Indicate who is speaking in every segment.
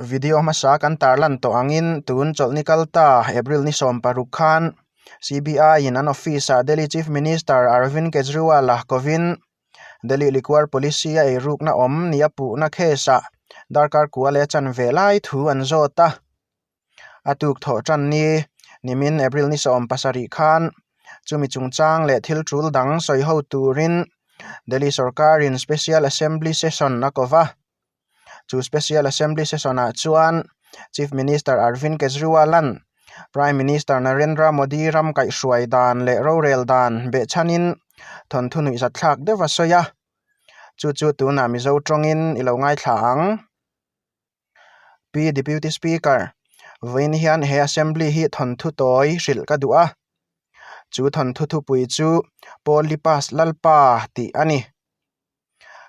Speaker 1: Video hmasa kan tarlan tawh angin tun chawlhni kal ta April ni 16 khan CBI in an office ah Delhi Chief Minister Arvind Kejriwal a kovin Delhi Liquor Policy a eirukna awm nia puhna case ah darkar kua leh a chanve lai thu an zawt a. A tuk thawh tan ni nimin April ni 17 khan chumi chungchang leh thil tul dang sawi ho turin Delhi sorkarin Special Assembly Session a kova. Chu Special Assembly Session-ah chuan Chief Minister Arvind Kejriwal-a'n Prime Minister Narendra Modi ram kaihhruai dan leh rorel dan behchhanin thawnthu nuihzatthlak deuh a sawi a, chu chu tunah Mizo tawngin i lo ngaithla ang. Pi Deputy Speaker, vawiin hian he Assembly hi thawnthu tawi hrilh ka duh a, chu thawnthu thupui chu Polipas Lalpa tih a ni.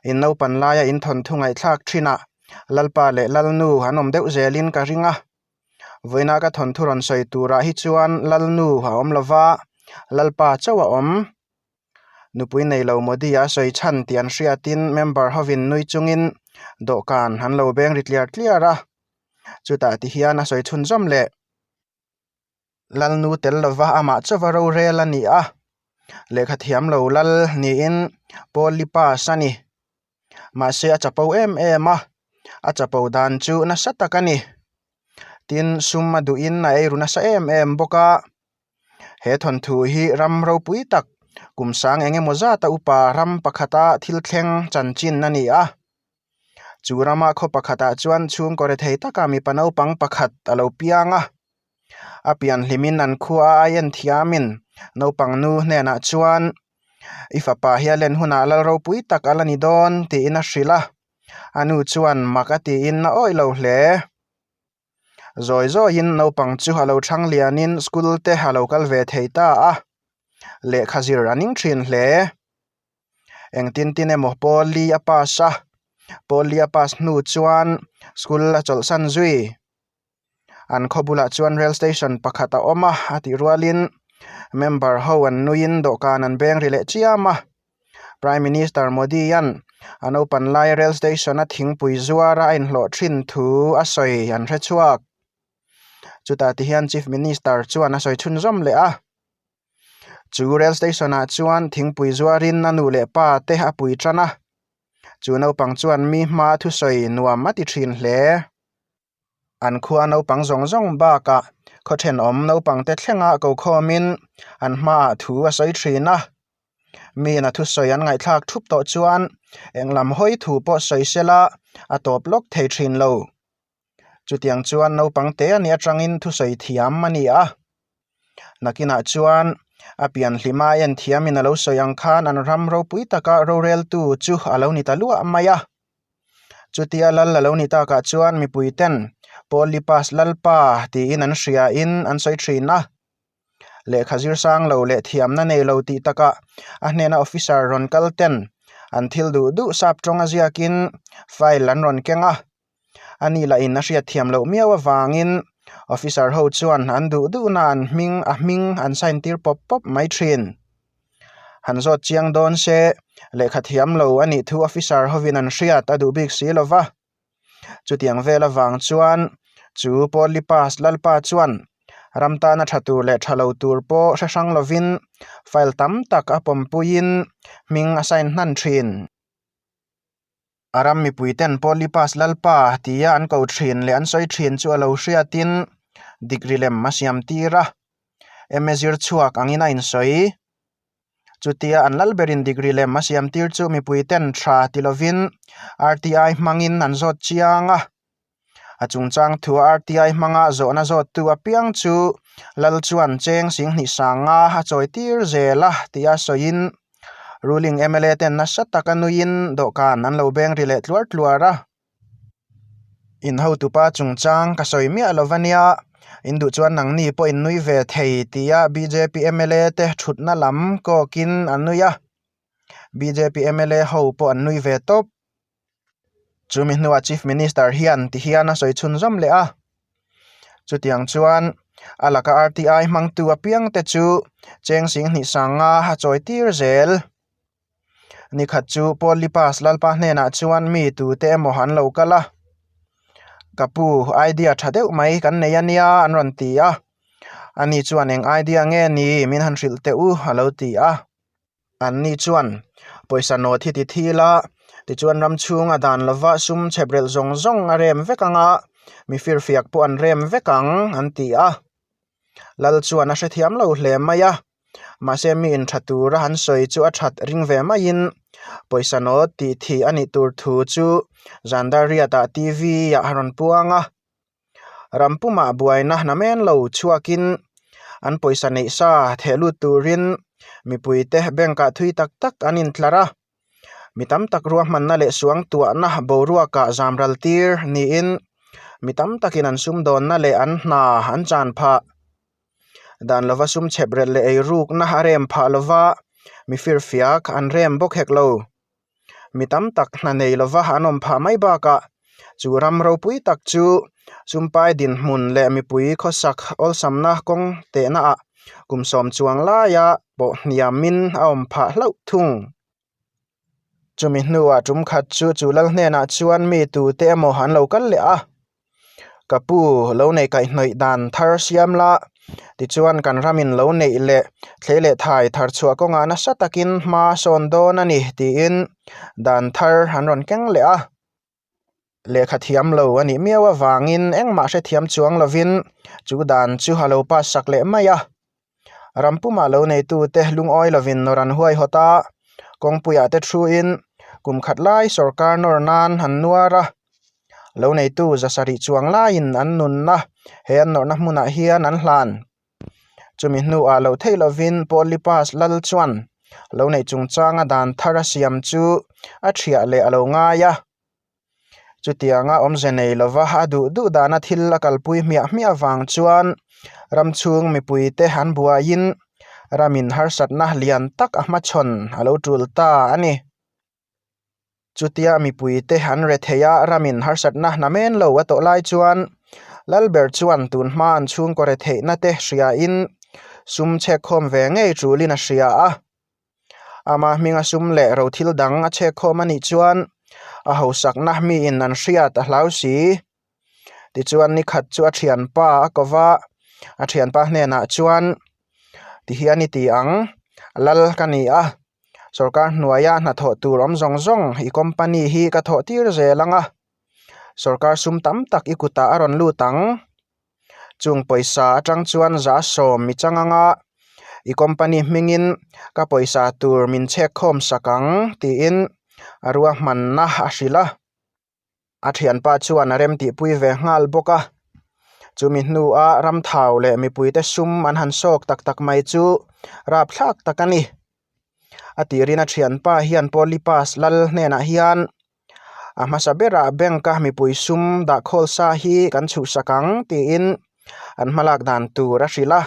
Speaker 1: In naupan laia in thawnthu ngaihthlak thinah Lalpa leh Lalnu an awm deuh zelin ka ring a. Vawiina ka thawnthu rawn sawi turah hi chuan Lalnu a awm lova, Lalpa chauh a awm. Nupui nei lo Modi a sawi chhan tih an hriatin member hovin nui chungin dawhkan an lo beng ri tliar tliar a. Chutah tihian a sawi chhunzawm leh. Lalnu tel lova amah chauva rorel a ni a, lehkha thiam lo lal niin Polipas a ni. Mahse a chapo em em a, a chapo dan chu nasa tak a ni. Tin, sum a duhin a eiru nasa em em bawk a. He thawnthu hi ram ropui tak, kum sang eng emaw zata upa ram pakhata thil thleng chanchin a ni a. Chu rama khaw pakhatah chuan chhungkaw rethei taka mipa naupang pakhat a lo piang a. A pian hlimin an khua a en thiamin naupang nu hnenah chuan i fapa hi a len hunah lal ropui tak a la ni dawn tiin a hrilh a. A nu chuan mak a tiin a awih lo hle. Zawi zawiin naupang chu a lo thang lianin school te a lo kal ve thei ta a. Lehkha zir a ning thin hle. Engtin tin emaw pawl li a pass a, pawl li a pass hnu chuan school a chawlhsan zui. An khaw bulah chuan rail station pakhat a awm a, a tih rualin member ho an nuiin dawhkan an beng ri leh chiam a. Prime Minister Modi-a'n a naupan lai rail station a thingpui zuara a inhlawh thin thu a sawi an hre chhuak. Chutah tihian Chief Minister chuan a sawi chhunzawm leh a. Chu rail station ah chuan thingpui zuarin a nu leh pa te a pui tan a, chu naupang chuan mi hma thusawi nuam a ti thin hle. An khua naupang zawng zawng bakah khaw thenawm naupang te thlenga ko khawmin an hmaah thu a sawi thin a, miin a thusawi an ngaihthlak thup tawh chuan englam hawi thu pawh sawi sela a tawp lawk thei thin lo. Chutiang chuan naupang te a nih atangin thusawi thiam a ni a. Nakinah chuan a pian hlima a en thiamin a lo sawi ang khan an ram ropui taka roreltu chu a lo ni ta luah mai a. Chutia lal a lo ni takah chuan mipui ten Polipas Lalpa tiin an hriain an sawi thin a. Lehkha zir sang lo leh thiamna nei lo tih takah a hnena officer rawn kal ten an thil duh duh sap tawng a ziakin file an rawn keng a. A ni lah in a hriat thiam loh miau avangin officer ho chuan an duh duhna an hming a hming an sign tir pawp pawp mai thin. Han zawt chiang dawn se lehkha thiam lo a nih thu officer hovin an hriat a duh bik si lo va. Chutiang vel avang chuan chu Polipas Lalpa chuan ram tana tha tur leh tha lo tur pawh hre hrang lovin file tam tak a pawmpuiin hming a sign hnan thin. A ram mipuiten Polipas Lalpa tia an ko thin leh an sawi thin chu a lo hriatin degree lem a siam tir a, MA zir chhuak angin a insawi. Chutia an lal berin degree lem a siam tir chu mipuiten tha ti lovin RTI hmangin an zawt chiang a. A chungchang thua RTI hmanga zawhna zawttu apiang chu lal chuan cheng singhnih sanga a chawi tir zel a tia sawiin ruling mla ten nasa taka nuiin dawhkan an lo beng ri leh tluar tluar a. In hotupa chungchang ka sawi miah lo va nia, in duh chuan nangni pawh in nui ve thei tia bjp mla te thutna lam kawkin an nui a, bjp mla ho pawh an nui ve tawp. Chumi hnuah Chief Minister hian ti hian a sawi chhunzawm leh a, chutiang chuan a laka RTI hmangtu apiang te chu cheng singhnih sanga a chawi tir zel. Nikhat chu Polipas Lalpa hnenah chuan mi tute emaw an lo kal a. Ka pu, idea tha deuh mai kan nei a nia an rawn ti a. Ani chuan eng idea nge ni min han hrilh teh u a lo ti a. Anni chuan pawisa nawt hi ti thil a, tichuan ram chhunga dan lova sum chheprelh zawng zawng a rem vek ang a, mi firfiak pawh an rem vek ang an ti a. Lal chuan a hrethiam lo hle mai a, mahse mi intha tura han sawi chu a that ring ve maiin pawisa nawt tih thih a nih tur thu chu Zandariat-ah T_V ah a rawn puang a. Ram pumah buaina namen lo chhuakin an pawisa neih sa theh lut turin mipuite bank-ah thui tak tak an intlar a. Mi tam tak ruahmanna leh suangtuahna boruakah zam ral tir niin mi tam takin an sumdawnna leh an hna an chan phah. Dan lova sum chhep relh leh eirukna a rem phah lova mi firfiak an rem bawk hek lo. Mi tam tak hna nei lova an awm phah mai bakah chu ram ropui tak chu sumpai dinhmun leh mipui khawsak awlsamna kawng tehnaah kum sawm chuang laia pawh hniamin a awm phah hlauh thung. Chumi hnuah tum khat chu chu lal hnenah chuan mi tute emaw an lo kal leh a, Ka pu lo nei kaihhnawih dan thar siam la, tichuan kan ramin lo neih leh thlei leh thai thar chhuah kawngah nasa takin hma sawn dawn a ni tiin dan thar an rawn keng leh a. Lehkha thiam lo a nih miau avangin engmah hrethiam chuang lovin chu dan chu a lo pass sak leh mai a. Ram pumah lo neitute lungawi lovin nawr an huaihawt a, kawngpuiah te thuin kum khat lai sawrkar nawr nan an nuar a. Lo neitu za sarih chuang laiin an nunna he an nawrhna hmunah hian an hlan. Chumi hnuah lo theih lovin Polipas lal chuan lo neih chungchanga dan thar a siam chu a thiah leh a lo ngai a. Chutianga awmze nei lova a duh duh dana thil a kalpui hmiah hmiah avang chuan ram chhung mipuite an buaiin ramin harsatna lian tak a hmachhawn a lo tul ta a ni. Chutia mipuite an re thei a, ramin harsatna hna men lo a tawh lai chuan Lalber chuan tun hma an chhungkaw re theihna te hriain sum chhekkhawm ve ngei tulin a hria a. Ama hminga sum leh ro thil dang a chhekkhawm a nih chuan a hausakna miin an hriat a hlau si. Tichuan ni khat chu a thianpa a ko va, a thianpa hnenah chuan tihian i ti ang, Lal ka ni a, sorkar hnuaia hnathawh tur awm zawng zawng i company hi ka thawh tir zel ang a, sorkar sum tam tak i kutah a rawn lut ang. Chung pawisa atang chuan za sawm mi chang anga i company hmingin ka pawisa tur min chhek khawm sak ang tiin a ruahmanna a hrilh a. A thianpa chuan a remtihpui ve nghal bawk a. Chumi hnua ramthau leh mipuite sum an han sawk tak tak mai chu rapthlak tak a ni. A tirin a thianpa hian Polipas lal hnenah hian a hmasa berah bank a mipui sum dah khawl sa hi kan chhuhsak ang tiin an hmalak dan tur a hrilh a.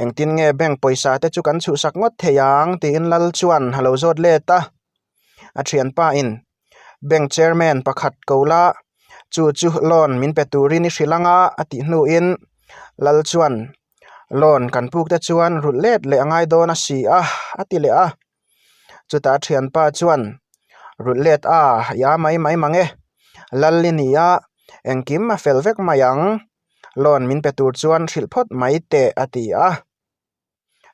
Speaker 1: Engtin nge bank pawisa te chu kan chhuhsak ngawt thei ang tiin lal chuan a lo zawt let a. A thianpa in bank chairman pakhat ko la chu chu loan min pe turin i hrilh ang a a tih hnuin lal chuan loan kan puk te chuan rulh let leh a ngai dawn a si a a ti leh a. Chutah a thianpa chuan rulh let a i a mai mai mang e lal i ni a engkim a fel vek mai ang. Loan min pe tur chuan hrilh phawt mai teh a ti a.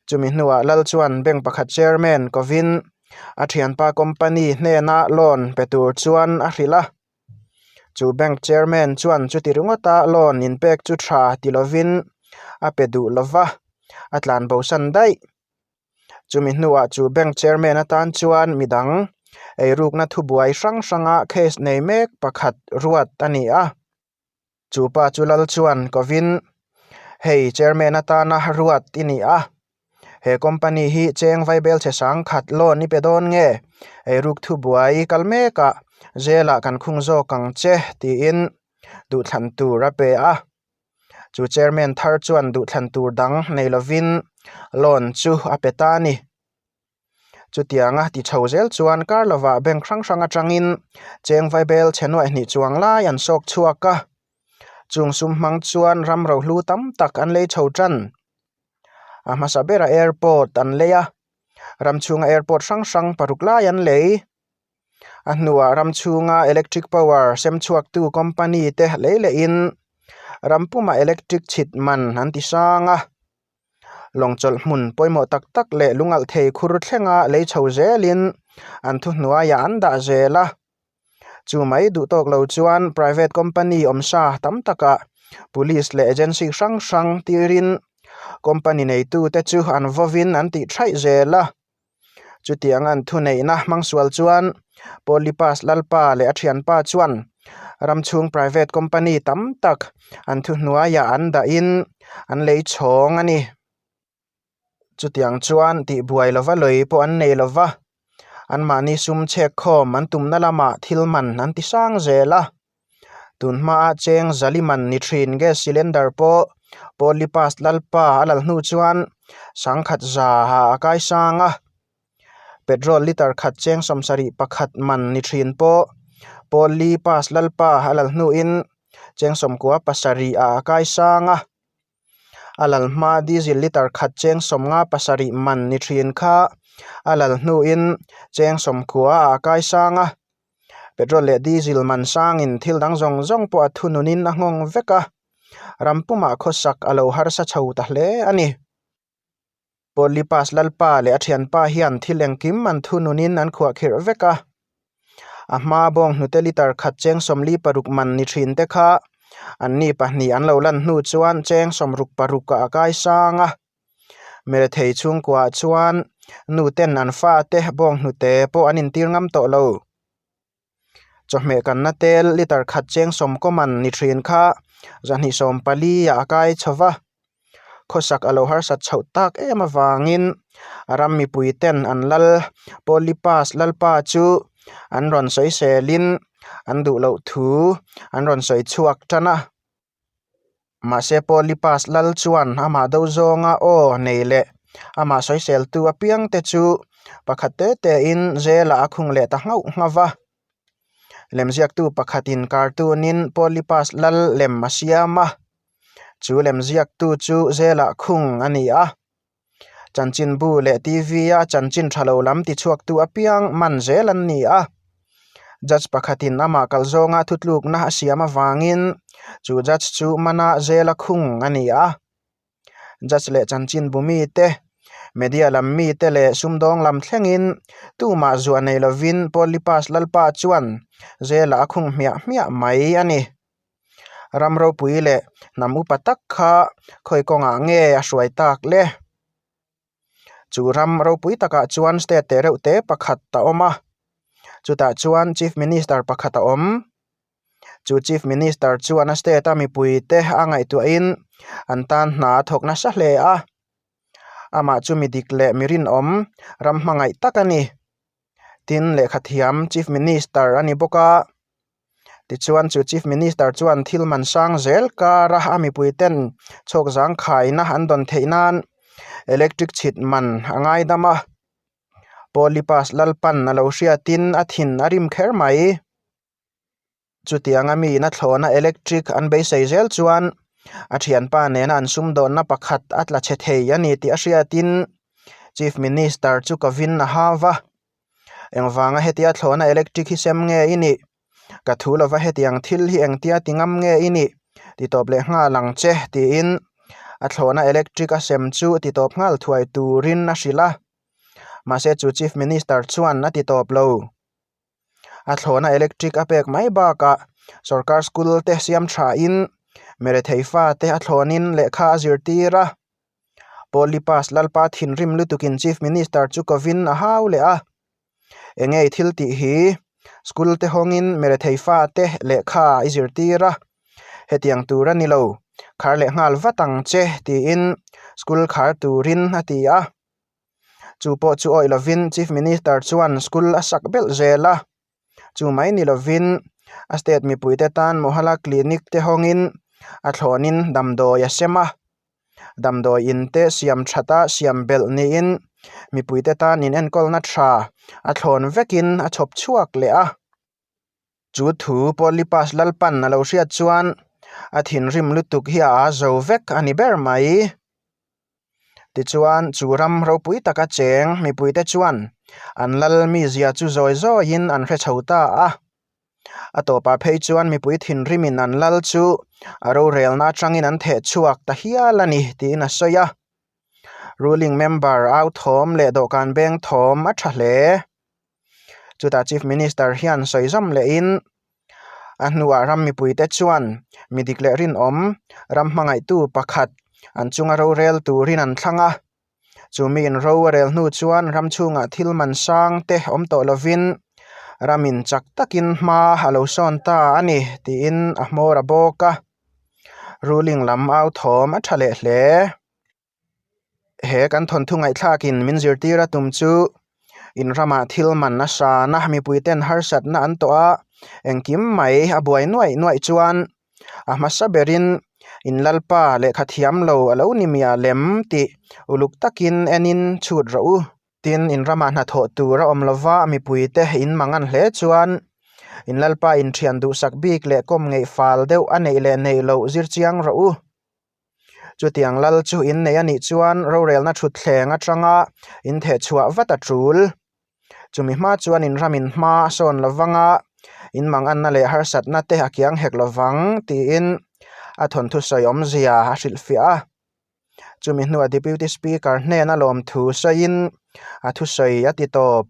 Speaker 1: Chumi hnuah lal chuan bank pakhat chairman kovin a thianpa company hnena loan pe tur chuan a hrilh a. Chu bank chairman chuan chuti ringawta loan inpek chu tha ti lovin a pe duh lova, a tlan bosan daih. Chumi hnuah chu bank chairman atan chuan midang eirukna thubuai hrang hranga case nei mek pakhat ruat a ni a. Chu pa chu lal chuan kovin, Hei chairman atana ruat i ni a, he company hi cheng vaibel chhe sang khat loan i pe dawn nge? Eiruk thubuai kal mekah jail ah kan khung zawk ang che tiin duhthlan tur a pe a. Chu chairman thar chuan duhthlan tur dang nei lovin loan chu a pe ta a ni. Chutianga ti chho zel chuan kar lovah bank hrang hrang atangin cheng vaibel chhe nuaih hnih chuang lai an sawk chhuak a, chung sum hmang chuan ram rohlu tam tak an lei chho tan. A hmasa berah airport an lei a, ram chhunga airport hrang hrang paruk lai an lei. A hnuah ram chhunga electric power sem chhuaktu company te lei lehin ram pumah electric chhit man an ti sang a. Lawng chawlh hmun pawimawh tak tak leh lungalh thei khur thlenga lei chho zelin an thuhnuaiah an dah zel a. Chu mai duh tawk lo chuan private company awmsa tam takah police leh agency hrang hrang tirin company neitute chu an vawin an tih thaih zel a. Chutiang an thuneihna hmang sual chuan Polipas lalpa leh a thianpa chuan ram chhung private company tam tak an thuhnuaiah an dahin an lei chhawng a ni. Chutiang chuan tihbuai lova lei pawh an nei lova, anmahni sum chhek khawm an tumna lamah thil man an ti sang zel a. Tun hmaa cheng zali man ni thin gas cylinder pawh Polipas lalpa a lal hnu chuan sangkhat za ah a kai sang a. Petrol litre khat cheng 71 man ni thin pawh Polipas lalpa a lal hnuin cheng 97 ah a kai sang a. A lal hma diesel litre khat cheng 57 man ni thin kha a lal hnuin cheng 90 ah a kai sang a. Petrol leh diesel man sangin thil dang zawng zawng pawh a thununin a nghawng vek a, ram pumah khawsak a lo harsa chho ta hle a ni. Polipas lalpa leh a thianpa hian thil engkim an thununin an khuahkhirh vek a, a hma bawng hnute litre khat cheng 46 man ni thin te kha anni pahnih an lo lan hnu chuan cheng 66 ah a kai sang a. Mirethei chhungkuaah chuan nu ten an fate bawng hnute pawh an intir ngam tawh lo. Chawhmeh kanna tel litre khat cheng 10 man ni thin kha 240 ah a kai chho va. Khawsak a lo harsat chhoh tak em avangin a ram mipui ten an lal Polipas lalpa chu an rawn sawiselin an duh loh thu an rawn sawi chhuak tan a. Mahse Polipas lal chuan amah do zawnga aw nei leh amah sawiseltu apiangte chu pakhat te tein zelah a khung leh ta nghauh nghauh va. Lemziaktu pakhatin cartoon-in Polipas lal lem a siam a, chu lemziaktu chu zelah khung a ni a. Chanchinbu leh TV-a chanchin tha lo lam tichhuaktu apiang man zel an ni a. Judge pakhatin amah kal zawnga thutlukna a siam avangin chu judge chu mana zela khung a ni a. Judge leh chanchinbu mite, media lam mite leh sumdawng lam thlengin tumah zuah nei lovin Polipas lalpa chuan zela a khung hmiah hmiah mai a ni. Ram ropui leh hnam upa tak kha khawi kawngah nge a hruai tak le? Chu ram ropui takah chuan state te reuh te pakhat a awm a, chutah chuan Chief Minister pakhat a awm. Chu Chief Minister chuan a state a mipui te a ngaihtuahin an tan hna a thawk nasa hle a, amah chu mi dik leh mi rinawm ram hmangaih tak a ni. Tin, lehkhathiam Chief Minister a ni bawk a. Tichuan chu Chief Minister chuan thil man sang zel kara a mipui ten chhawk zangkhaina an dawn theih nan electric chhit man a ngaidam a. Polipas Lalpan a lo hriatin a thin a rim kher mai. Chutianga miin a thlawna electric an beisei zel chuan a thianpa nena an sumdawnna pakhat a tla chhe thei a ni tih a hriatin Chief Minister chu kovin a hau va. Engvanga hetia thlawhna electric hi sem nge i nih? Ka thu lova hetiang thil hi engtia ti ngam nge i nih? Ti tawp leh nghal ang che, tiin a thlawhna electric a sem chu ti tawp nghal thuai turin a hrilh a. Mahse chu Chief Minister chuan a ti tawp lo. A thlawhna electric a pek mai bakah sorkar school te siam thain mirethei fate a thlawnin lehkha a zirtir a. Polipas lalpa thinrim lutukin Chief Minister chu kovin a hau leh a, Enge i thil tih hi? School te hawngin mirethei fate lehkha i zirtir a, hetiang tur a ni lo, khar leh nghal vat ang che tiin school khar turin a ti a. Chu pawh chu awih lovin Chief Minister chuan school a sak belh zel a. Chu mai ni lovin a state mipuite tan Mohalla Clinic te hawngin a thlawnin damdawi a sem a. Damdawi in te siam that a siam belh niin mipuite tan inenkawlna tha a thlawn vekin a chhawp chhuak leh a. Chu thu Polipas Lalpan a lo hriat chuan a thinrim lutuk hi a aa zo vek a ni ber mai. Tichuan, chu ram ropui taka cheng mipuite chuan an lal mizia chu zawi zawiin an hre chho ta a. A tawpah phei chuan mipui thinrimin an lal chu a rorelna atangin an theh chhuak ta hial a ni tiin a sawi a. Ruling member au thawm leh dawhkan beng thawm a tha hle. Chutah Chief Minister hian sawi zawm lehin a hnuah ram mipuite chuan mi dik leh rinawm ram hmangaihtu pakhat an chunga rorel turin an thlang a. Chu miin ro a rel hnu chuan ram chhungah thil man sang te awm tawh lovin ramin chak takin hma a lo sawn ta a ni tiin a hmawr a bawk a. Ruling lam au thawm a tha leh hle. He kan thawnthu ngaihthlakin min zirtir a tum chu in ramah thil man a san a, mipui ten harsatna an tawh a, engkim mai a buai nuaih nuaih chuan a hmasa berin in lalpa lehkha thiam lo a lo ni miah lem tih uluk takin enin chhut rawh u. Tin, in ramah hnathawh tur a awm lova mipuite in mangan hle chuan in lalpa inthian duhsak bik leh kawm ngeih fal deuh a neih leh neih loh zir chiang rawh u. Chutiang lal chu in nei a nih chuan rorelna thutthleng atanga in theh chhuah vat a tul. Chumi hma chuan in ramin hma a sawn lovang a, in manganna leh harsatna te a kiang hek lovang tiin a thawnthu sawi awmzia a hrilhfiah a. Chumi hnuah Deputy Speaker hnena lawmthu sawiin a thusawi a ti tawp.